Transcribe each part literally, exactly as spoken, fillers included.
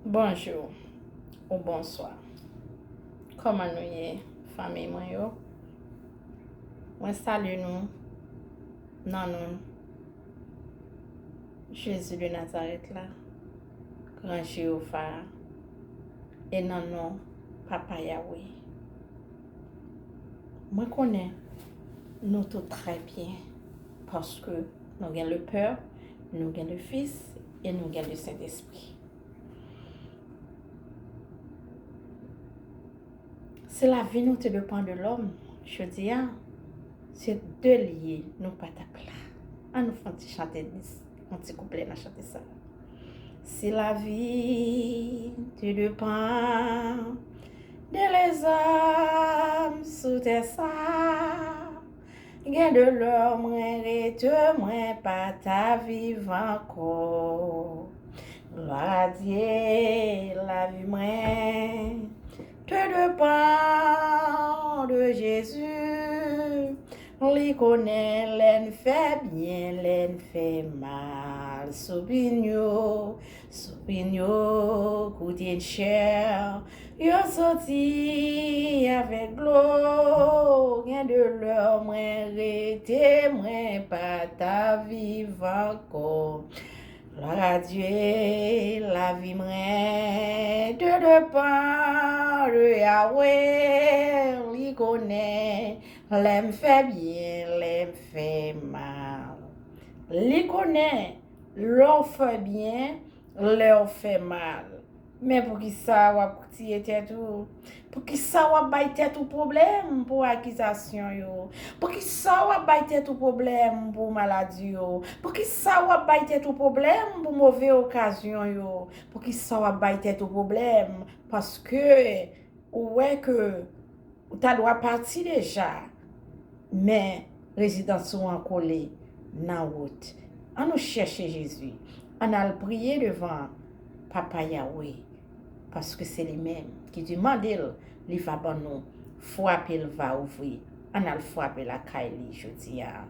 Bonjou ou bonswa. Kòman nou ye, fanmi mwen yo? Mwen salye nou nan non Jezi de Nazarèt la, Gran Jewova, e nan non Papa Yawe. Mwen konnen nou tout trè byen, paske nou gen le Pè, nou gen le Fis, e nou gen le Sentespri. Si lavi nou te depann de lòm, jodi a, se de l ye, nou pa t ap la. Ann nou fè yon ti chante, yon ti kouplè nan chante sa. Si lavi te depann de lezòm sou tè sa, gen de lè mwen rete, mwen pa ta viv ankò. Gloire à Dieu, lavi mwen te depann de Jezi. Li konnen lè n fè byen, lè n fè mal. Soupinyo, soupinyo, koute n chè. Yo soti avèk dlo, gen de lè mwen rete, mwen pa ta viv ankò. Gloire à Dieu, lavi mwen te depann de Yawe, li konnen lè m fè byen, lè m fè mal. Li konnen lè w fè byen, lè w fè mal. Men poukisa w ap tiye tèt ou? Poukisa w ap bay tèt ou pwoblèm pou akizasyon yo? Poukisa w ap bay tèt ou pwoblèm pou maladi yo? Poukisa w ap bay tèt ou pwoblèm pou move okazyon yo? Poukisa w ap bay tèt ou pwoblèm? Paske ou wè ke ou ta dwa pati deja, men rezidans ou an kole nan wout. Ann nou chèche Jezi. Ann al priye devan Papa Yawe, paske se li menm ki di mande l, li va ban nou. Frape, l va ouvri. Ann al frape lakay li jodi a,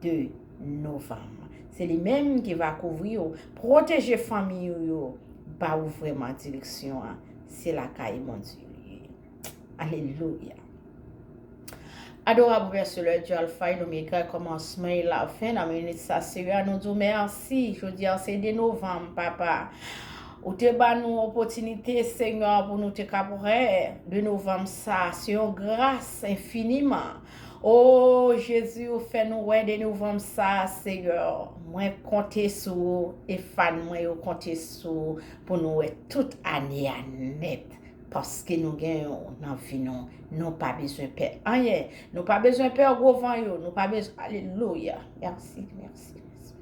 de novanm. Se li menm ki va kouvri w, pwoteje fanmi w yo, ba w vrèman direksyon an. Se lakay Bondye li ye. Alelouya. Adorable Père céleste, Dieu alpha et l'oméga, kòmansman e lafen, nan minit sa, Senyè, nou di w mèsi. Jodi a, se de novanm, Papa. Ou te ba nou opòtinite, Senyè, pou nou te ka prè de novanm sa. Se yon gras enfiniman. O Jezi, ou fè nou wè de novanm sa, Senyè. Mwen konte sou ou, e fan mwen yo konte sou ou, pou nou wè tout ane a nèt. Paske nou gen w nan vi nou. Nou pa bezwen pè anyen. Nou pa bezwen pè gwo van yo. Nou pa bezwen, alelouya. Mèsi, mèsi, mèsi.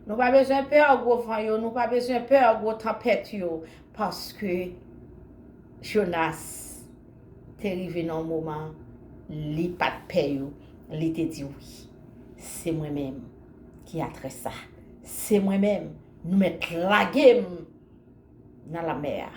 Nou pa bezwen pè gwo van yo. Nou pa bezwen pè gwo tanpèt yo. Paske Jonas te rive nan yon moman, li pa t pè yo. Li te di, wi, se mwen menm ki atrè sa. Se mwen menm. Nou mèt lage m nan lanmè a.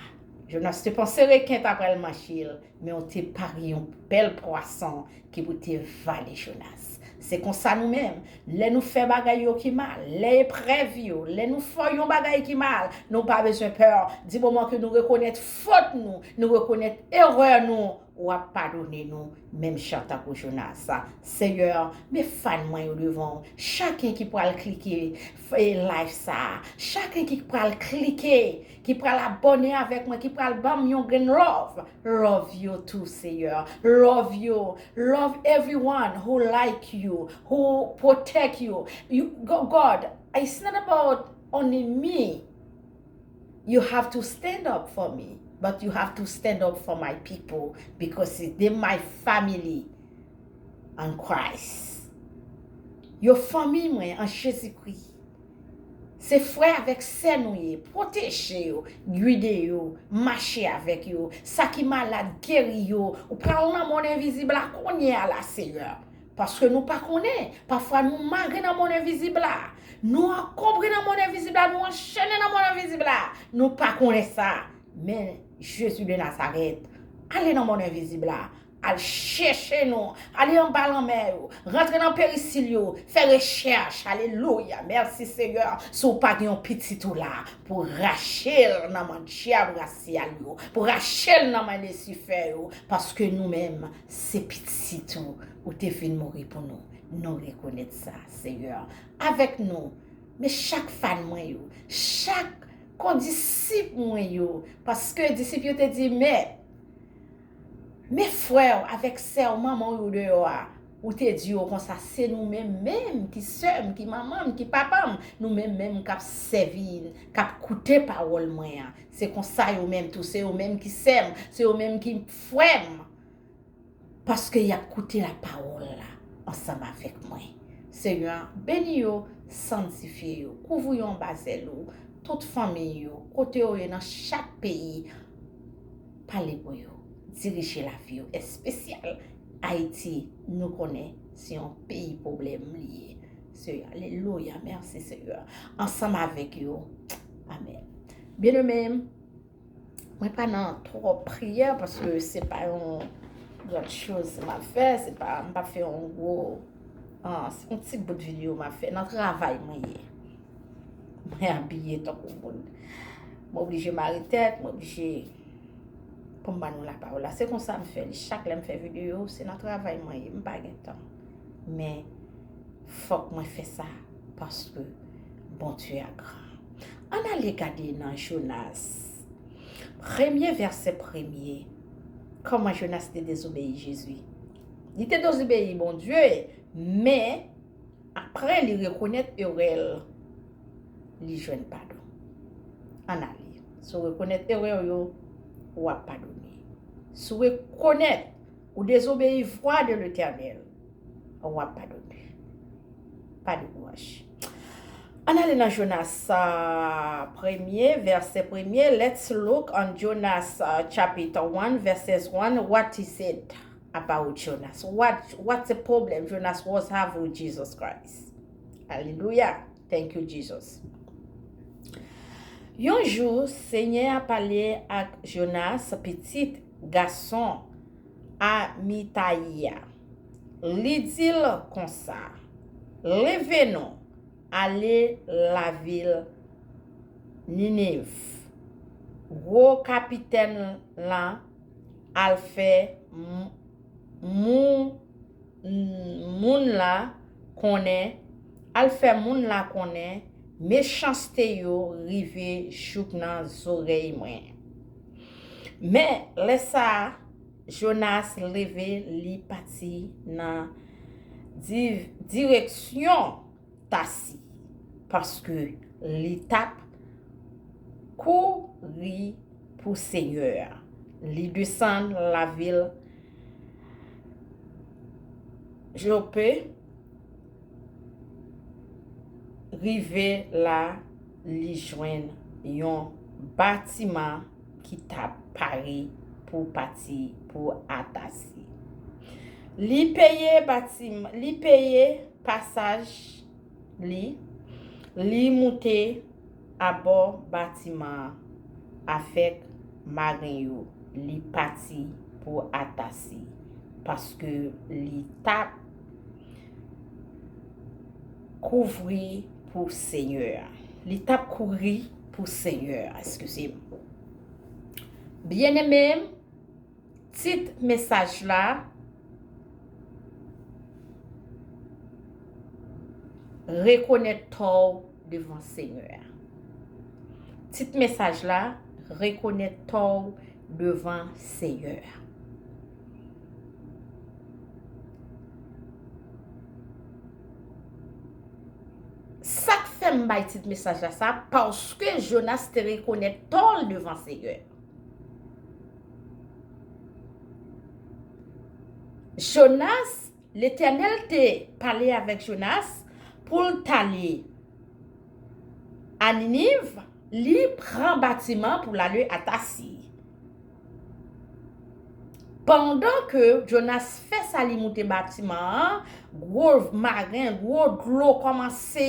Jonas te panse reken ta pral manje l, men w te pare yon bèl pwason ki pou te vale Jonas. Se konsa nou menm, lè nou fè bagay yo ki mal, lè eprèv yo, lè nou fè yon bagay ki mal, nou pa bezwen pè. Di moman ke nou rekonèt fòt nou, nou rekonèt erè nou, w ap padone nou, menm jan tankou Jonas. Senyè, men fan mwen yo devan w. Chaken ki pral klike f-, e, live sa, chaken ki pral klike, ki pral abòne avèk mwen, ki pral ban m yon grenn love, love yo tou, Senyè. Love yo. Love everyone who like you, who protect you. You, Go-, God, it's not about only me. You have to stand up for me, but you have to stand up for my people because they my family in Christ. Yo fanmi mwen an Jezikri. Se frè avèk sè nou ye. Pwoteje yo, gide yo, mache avèk yo. Sa ki malad, geri yo. Ou pral nan mond envizib la kounye a la, Senyè. Paske nou pa konnen. Pafwa nou mare nan mond envizib la. Nou ankonbre nan mond envizib la, nou anchene nan mond envizib la. Nou pa konnen sa. Men Jezi de Nazarèt, ale nan mond envizib la. Al chèche nou, ale anba lanmè yo, rantre nan perisil yo, fè rechèch, alelouya, mèsi Seyè, si w pa gen yon pitit ou la, pou rache l nan men dyab rasyal yo, pou rache l nan men Lisifè yo, paske nou menm, se pitit ou, ou te vin mouri pou nou, nou rekonèt sa, Seyè, avèk nou, men chak fan mwen yo, chak kondisip mwen yo, paske disip yo te di, men, men frè w avèk sè w, manman w yo deyò a, ou te di yo konsa, se nou menm menm ki sè m, ki manman m, ki papa m, nou menm menm k ap sèvi, k ap koute pawòl mwen an. Se konsa yo menm tou, se yo menm ki sè m, se yo menm ki frè m. Paske y ap koute lapawòl la ansanm avèk mwen. Senyè, beni yo, sanntifye yo, kouvri yo anba zèl ou, tout fanmi yo, kote yo ye nan chak peyi, pale pou yo, dirije lavi yo, espesyal Ayiti, nou konnen se yon peyi pwoblèm li ye. Senyè, alelouya, mèsi Senyè. Ansanm avèk yo, amèn. Byeneme, mwen pa nan twòp priyè paske se pa yon gran choz m ap fè, se pa, m p ap fè yon gwo, ah, se yon ti bout videyo m ap fè nan travay mwen ye. Mwen abiye tankou moun. Mwen oblije mare tèt, mwen oblije pou m ban nou lapawòl la. Se konsa m fè li. Chak lè m fè videyo, se nan travay mwen ye. M pa gen tan. Men, fòk mwen fè sa paske Bondye a gran. Ann ale gade nan Jonas. Premye vèsè premye. Kòman Jonas te dezobeyi Jezi? Li te dezobeyi Bondye, men apre li rekonèt erè l, li jwenn padon. Ann ale. Si w rekonèt erè w yo, w ap padone. Si w rekonèt ou dezobeyi vwa de Letènèl, w ap padone. Pa dekouraje. Ann ale nan Jonas, ah, premye, vèsè premye. Let's look on Jonas, ah, chapter one, verses one. What is it about Jonas? What, what's the problem Jonas was have with Jesus Christ? Alelouya. Thank you, Jesus. Yon jou, Senyè a pale ak Jonas, pitit gason Amitayi a. Li di l konsa, leve non, ale lavil Niniv. Gwo kapitèn lan al fè m-, mou-, moun la konnen, al fè moun la konnen mechanste yo rive jouk nan zòrèy mwen. Men, lè sa a, Jonas leve, li pati nan di-, direksyon Tasi, paske li t ap kouri pou Senyè a. Li desann lavil Jope, rive la, li jwenn yon batiman ki t ap pare pou pati pou Atasi. Li peye batim-, li peye pasaj li, li moute abò batiman an avèk maren yo, li pati pou Atasi, paske li t ap kouvri pou Senyè a. Li t ap kouri pou Senyè a, eskize m. Byeneme m, tit mesaj la, rekonèt tò w devan Senyè a. Tit mesaj la, rekonèt tò w devan Senyè a. Sa k fè m bay tit mesaj la sa, paske Jonas te rekonèt tò l devan Senyè. Jonas, Letènèl te pale avèk Jonas pou l t ale a Niniv, li pran batiman pou l ale a Tasi. Pandan ke Jonas fè sa, li moute batiman an, gwo maren, gwo dlo kòmanse,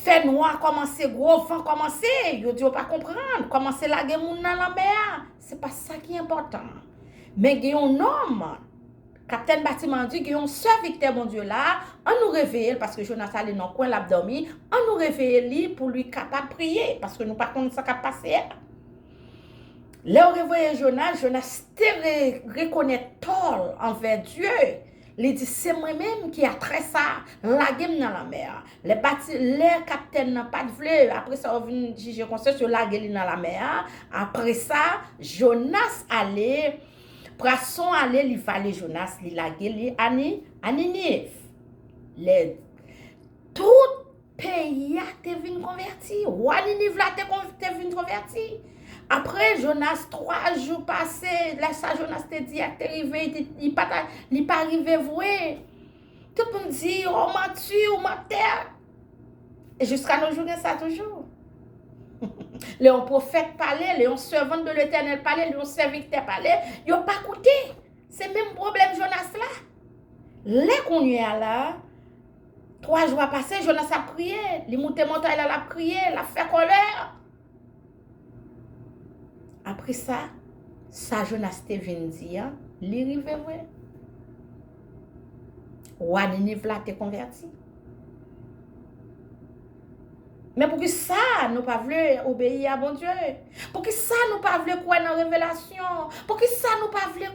fènwa kòmanse, gwo van kòmanse, yo di yo pa konprann, kòmanse lage moun nan lanmè a. Se pa sa ki enpòtan. Men gen yon nonm, kaptèn batiman an di, gen yon sèvitè Bondye la, ann nou reveye l, paske Jonas ale nan kwen l ap dòmi, ann nou reveye li pou li kapab priye, paske nou pa konn sa k ap pase a. Lè yo reveye Jonas, Jonas te re, rekonèt tò l anvè Dye. Li di, se mwen menm ki a trè sa, lage m nan lanmè a. Lè bati, lè kaptèn nan pa t vle, apre sa yo vin jije konsyans, yo lage li nan lanmè a. Apre sa, Jonas ale, pwason ale, li vale Jonas, li lage li a Ni, a Niniv. Lè tout peyi a te vin konvèti, wa Niniv la te, kon, te vin konvèti. Apre Jonas, twa jou pase, lè sa Jonas te di a te rive, li, li pa ta, li pa rive vre. Tout moun di, o manti, ou mantè. E jiska nos jours gen sa toujou. Lè yon pwofèt pale, lè yon sèvant de Letènèl pale, lè yon sèvitè pale, yo pa koute. Se menm pwoblèm Jonas la. Lè kounye a la, twa jou a pase, Jonas ap kriye. Li moute montay la, l ap kriye, l ap fè kòlè. Apre sa, sa Jonas te vin di a, li rive vre. Wa Niniv la te konvèti. Men poukisa nou pa vle obeyi a Bondye? Poukisa nou pa vle kwè nan revelasyon? Poukisa nou pa vle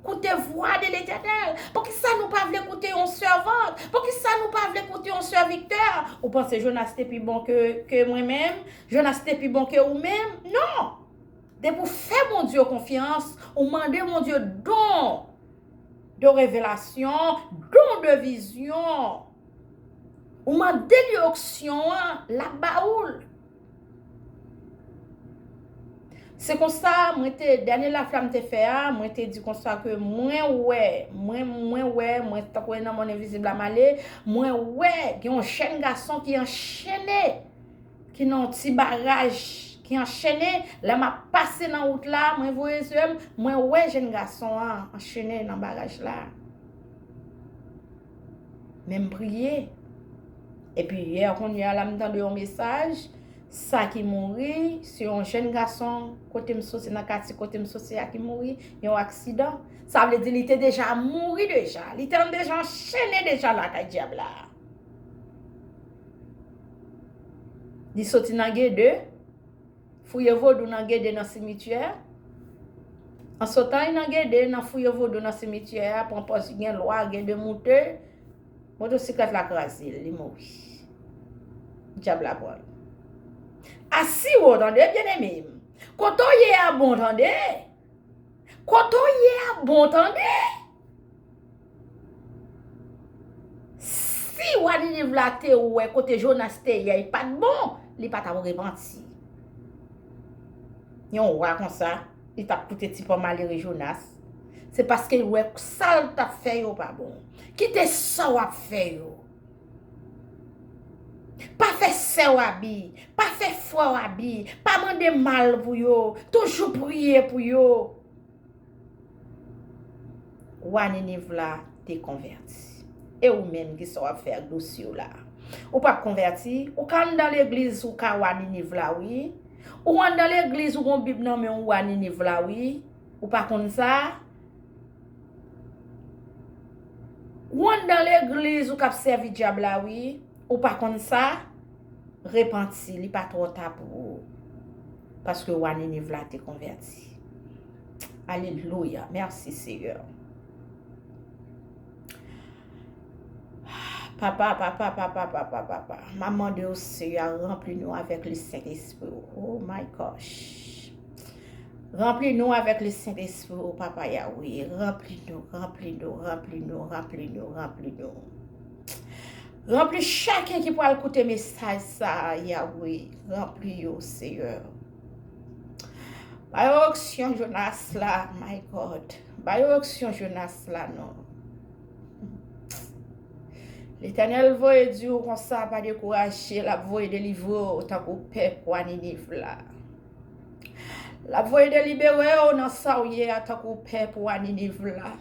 koute vwa de Letènèl? Poukisa nou pa vle koute yon sèvant? Poukisa nou pa vle koute yon sèvitè? Ou panse Jonas te pi bon ke, ke mwen menm? Jonas te pi bon ke ou menm? Non! Depi w fè Bondye konfyans, ou mande Bondye don de revelasyon, don de vizyon, ou mande li onksyon an, l ap ba ou l. Se konsa, mwen te, dènye live la m te fè a, mwen te di konsa ke mwen wè, mwen, mwen wè, mwen tankou nan mond envizib la m ale, mwen wè gen yon jèn gason ki anchene, ki nan yon ti baraj, ki anchene. Lè m ap pase nan wout la, mwen voye zye m, mwen wè jèn gason an anchene nan baraj la. Men m priye. Epi yè kounye a la m tande yon mesaj, sa ki mouri, se yon jèn gason kote m soti, nan katye kote m soti a ki mouri, yon aksidan. Sa vle di li te deja mouri deja, li te deja anchene deja lakay dyab la. Li soti nan Gede, fouye vodou nan Gede nan simityè. An sotan li nan Gede, nan fouye vodou nan simityè a, pran pòz gen lwa, Gede moute, motosiklèt la kraze l, li mouri. Dyab la pran l. Asire w tande, byeneme m. Kote w ye a bon tande. Kote w ye a bon tande. Si wa Niniv la te wè kote Jonas te ye a, li pa t bon, li pa t ap repanti. Yon wa konsa, li t ap koute ti pa malere Jonas. Se paske l wè sa l t ap fè yo pa bon. Kite sa w ap fè yo. Pa fè sè w abi, pa fè frè w abi, pa mande mal pou yo, toujou priye pou yo. Wa Niniv la te konvèti. E ou menm, kisa w ap fè ak dosye w la? Ou p ap konvèti? Ou ka anndan legliz, ou ka wa Niniv la, wi. Ou anndan legliz, ou gon Bib nan men w, ou wa Niniv la, wi. Ou pa konn sa? Ou anndan legliz, ou k ap sèvi dyab la, wi. Ou pa konn sa? Repanti, li pa twò ta pou ou. Paske wa Niniv la te konvèti. Alelouya. Mèsi, Seyè. Papa, papa, papa, papa, papa. M ap mande w, Seyè, ranpli nou avèk Lesentespri w. Oh my gosh. Ranpli nou avèk Lesentespri w, Papa Yahweh. Ranpli nou, ranpli nou, ranpli nou, ranpli nou, ranpli nou. Ranpli chaken ki pral koute mesaj sa a, Yahweh. Ranpli yo, Seyè. Ba yo onksyon Jonas la, my God. Ba yo onksyon Jonas la, non. Letènèl voye di w konsa, pa dekouraje, l ap voye delivre w tankou pèp wa Niniv la. L ap voye delibere w nan sa w ye a tankou pèp wa Niniv la.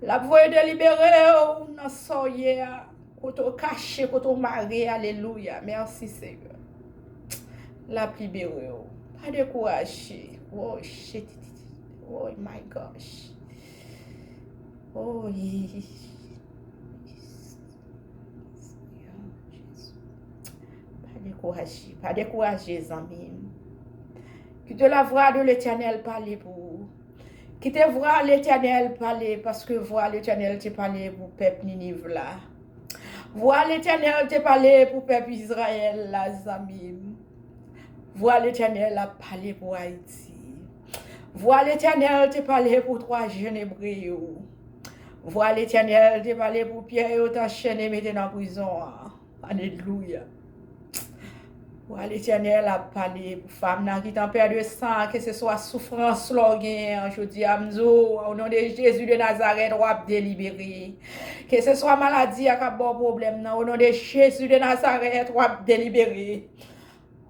L ap voye delibere w nan sa w ye a. Kote w kache, kote w mare, alelouya. Mèsi, Seyè. L ap libere w. Pa dekouraje. Wo, shitititi. Oh my gosh. Oh, yes. Pa dekouraje, pa dekouraje, zanmi m. Kite la vwa de Letènèl pale pou ou. Kite vwa Letènèl pale, paske vwa Letènèl te pale pou pèp Niniv la. Vwa Letènèl te pale pou pèp Izrayèl la, zanmi m. Vwa Letènèl ap pale pou Ayiti. Vwa Letènèl te pale pou twa jèn ebre yo. Vwa Letènèl te pale pou Pyè yo t anchène mete nan prizon an. Alelouya. Vwa Letènèl ap pale pou fanm nan ki t an pè de san, ke se swa soufrans la w genyen an jodi a, m di w, o non de Jezi de Nazarèt, w ap delibere. Ke se swa maladi a k ap ba w pwoblèm nan, o non de Jezi de Nazarèt, w ap delibere.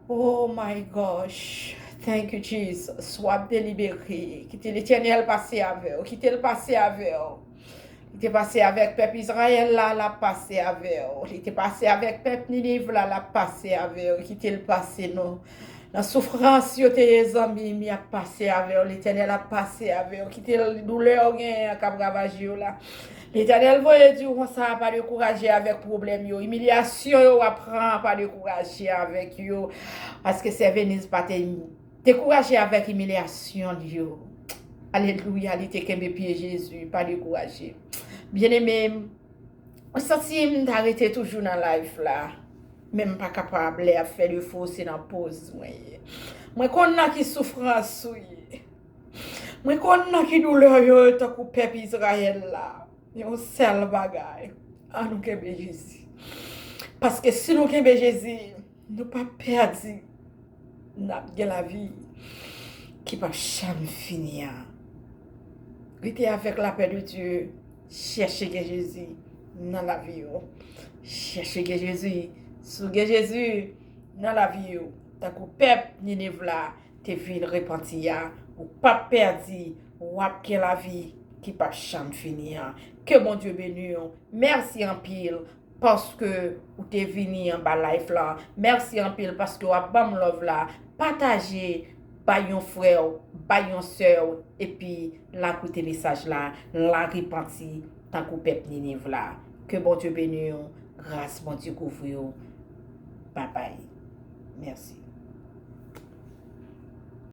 Oh my gosh. Thank you, Jesus. W ap delibere. Kite Letènèl pase avè w. Kite l pase avè w. Li te pase avèk pèp Izrayèl la, l ap pase avè w. Li te pase avèk pèp Niniv la, l ap pase avè w. Kite l pase non. Nan soufrans yo te ye, zanmi m, y ap pase avè w. Letènèl ap pase avè w. Kite doulè w genyen an k ap ravaje yo la. Letènèl voye di w konsa, pa dekouraje avèk pwoblèm yo. Imilyasyon yo w ap pran, pa dekouraje avèk yo. Paske sè Veniz pa te dekouraje avèk imilyasyon l yo. Alelouya, li te kenbe pye Jezi, pa dekouraje. Byeneme m, mwen santi m ta rete toujou nan live la, men m pa kapab, lè y ap fè defo, se nan poz mwen ye. Mwen konn nan ki soufrans ou ye. Mwen konn nan ki doulè yo ye, tankou pèp Izrayèl la. Yon sèl bagay, ann nou kenbe Jezi. Paske si nou kenbe Jezi, nou p ap pèdi. N ap gen lavi ki p ap janm fini an. Rete avèk lapè de Dye. Chèche gen Jezi nan lavi w. Chèche gen Jezi. Si w gen Jezi nan lavi w, tankou pèp Niniv la te vin repanti a, ou p ap pèdi, w ap gen lavi ki p ap janm fini an. Ke Bondye beni w. Mèsi anpil paske ou te vini anba live la. Mèsi anpil paske w ap ban m love la. Pataje, bay yon frè w, bay yon sè w, epi l a koute mesaj la, l a repanti tankou pèp Niniv la. Ke Bondye beni w, gras Bondye kouvri w. Babay. Mèsi.